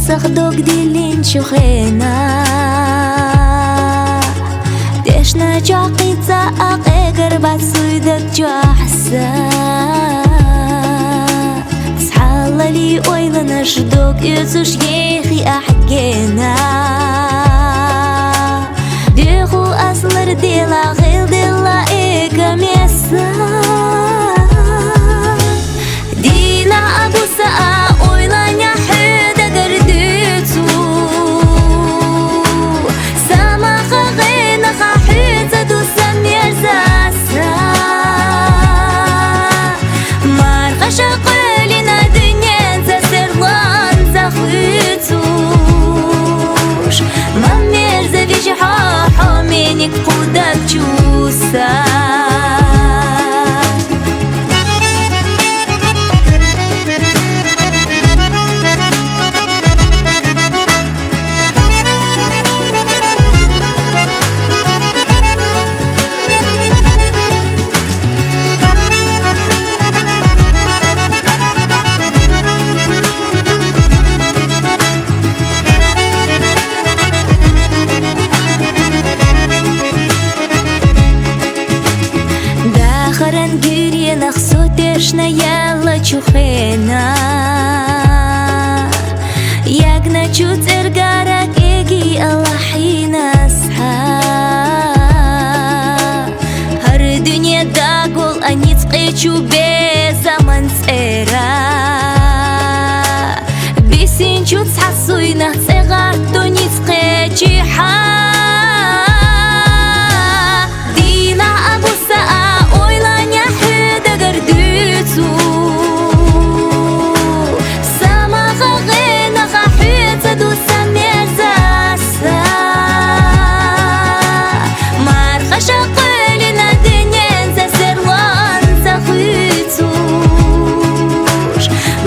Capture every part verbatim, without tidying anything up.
Сахдок дилин чухена, тешна чакъица акъегар бацуйдак чахса. Схалали ойланаш дог юцуш ехи ахгена. Деху аслар дела гъил дела экамеса. Дина абуса а ойланя хьеда гардицу. Самаха гъена ха хьеца ду самерзаса. Марха шакъелина дуненца серланца хуцуш. Мамерза вижи хо хоменик кудак чуса. Дахаран гиренах сотешна яла чухена. Ягна чу цергара кеги Аллахинас ха. Гьар дуьньяда гол аниз къечу бе заман цӀера. Бисин чу цхьа суйна цӀегъар дуниз къечи хьа. Дина абуса а ойланя хьеда гардицу. Самаха гъена ха хьеца ду самерзаса. Марха шакъелина дуненца серланца хуцуш.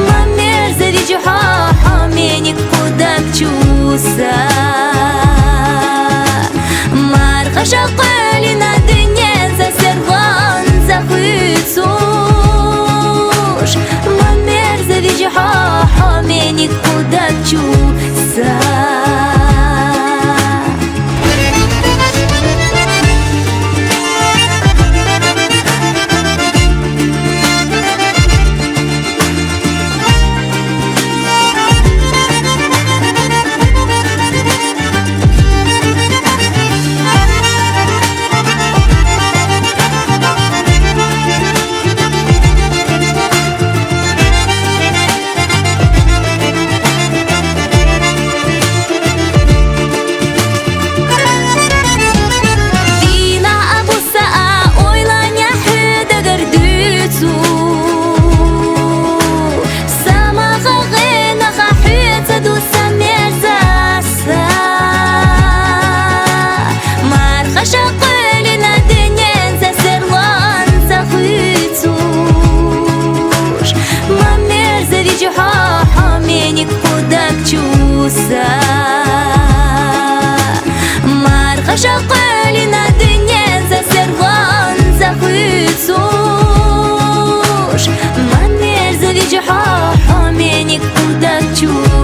Мамерза вижи хо хоменик кудак чуса. Марха шакъелина дуненца серланца хуцуш. Мамерза вижи хо хоменик кудак чуса. Дина абуса а ойланя хьеда гардицу. Самаха гъена ха хьеца ду самерзаса. Марха шакъелина дуненца серланца хуцуш. Мамерза вижи хо хоменик кудак чуса. Марха шакъелина дуненца серланца хуцуш. Мамерза вижи хо хоменик кудак чуса.